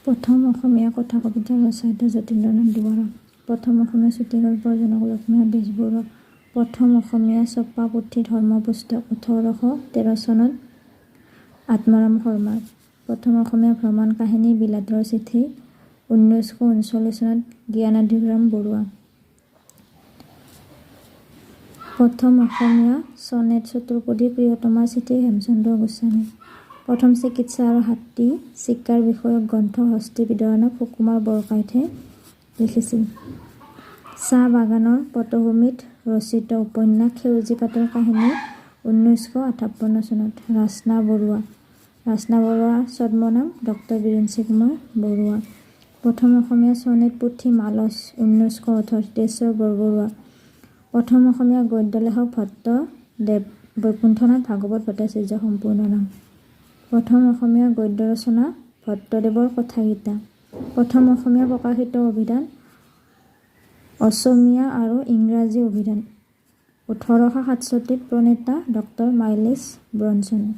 প্ৰথম অসমীয়া কথা কবিতাৰ ৰচয়িতা যতীন্দ্ৰনাথ দুৱৰা। প্ৰথম অসমীয়া চুটিগল্পৰ জনক লক্ষ্মীনাথ বেজবৰুৱা। প্ৰথম অসমীয়া ছপা পুথি ধৰ্মপুস্তক 1813 চনত আত্মাৰাম শৰ্মাৰ। প্ৰথম অসমীয়া ভ্ৰমণ কাহিনী বিলাতৰ চিঠি 1939 চনত জ্ঞানাভিৰাম বৰুৱা। প্ৰথম অসমীয়া ছনেট চতুৰ্পদী প্ৰিয়তমাৰ চিঠি হেমচন্দ্ৰ গোস্বামী। প্ৰথম চিকিৎসা আৰু হাতী চিকাৰ বিষয়ক গ্ৰন্থ হস্তী বিদৰানক সুকুমাৰ বৰকাইথে লিখিছিল। চাহ বাগানৰ পটভূমিত ৰচিত উপন্যাস সেউজী পাতৰ কাহিনী 1958 চনত ৰাচনা বৰুৱা। ৰাচনা বৰুৱাৰ ছদ্মনাম ডক্টৰ বিৰিঞ্চি কুমাৰ বৰুৱা। প্ৰথম অসমীয়া ছনেট পুথি মালচ 1918 হিতেশ্বৰ বৰবৰুৱা। প্ৰথম অসমীয়া গদ্য লেখক ভট্টদেৱ বৈকুণ্ঠনাথ ভাগৱত ভট্টাচাৰ্য সম্পূৰ্ণ নাম। প্ৰথম অসমীয়া গদ্য ৰচনা ভট্টদেৱৰ কথাগীতা। প্ৰথম অসমীয়া প্ৰকাশিত অভিধান অসমীয়া আৰু ইংৰাজী অভিধান 1867ত প্ৰণেতা ডক্টৰ মাইলেছ ব্ৰনছনে।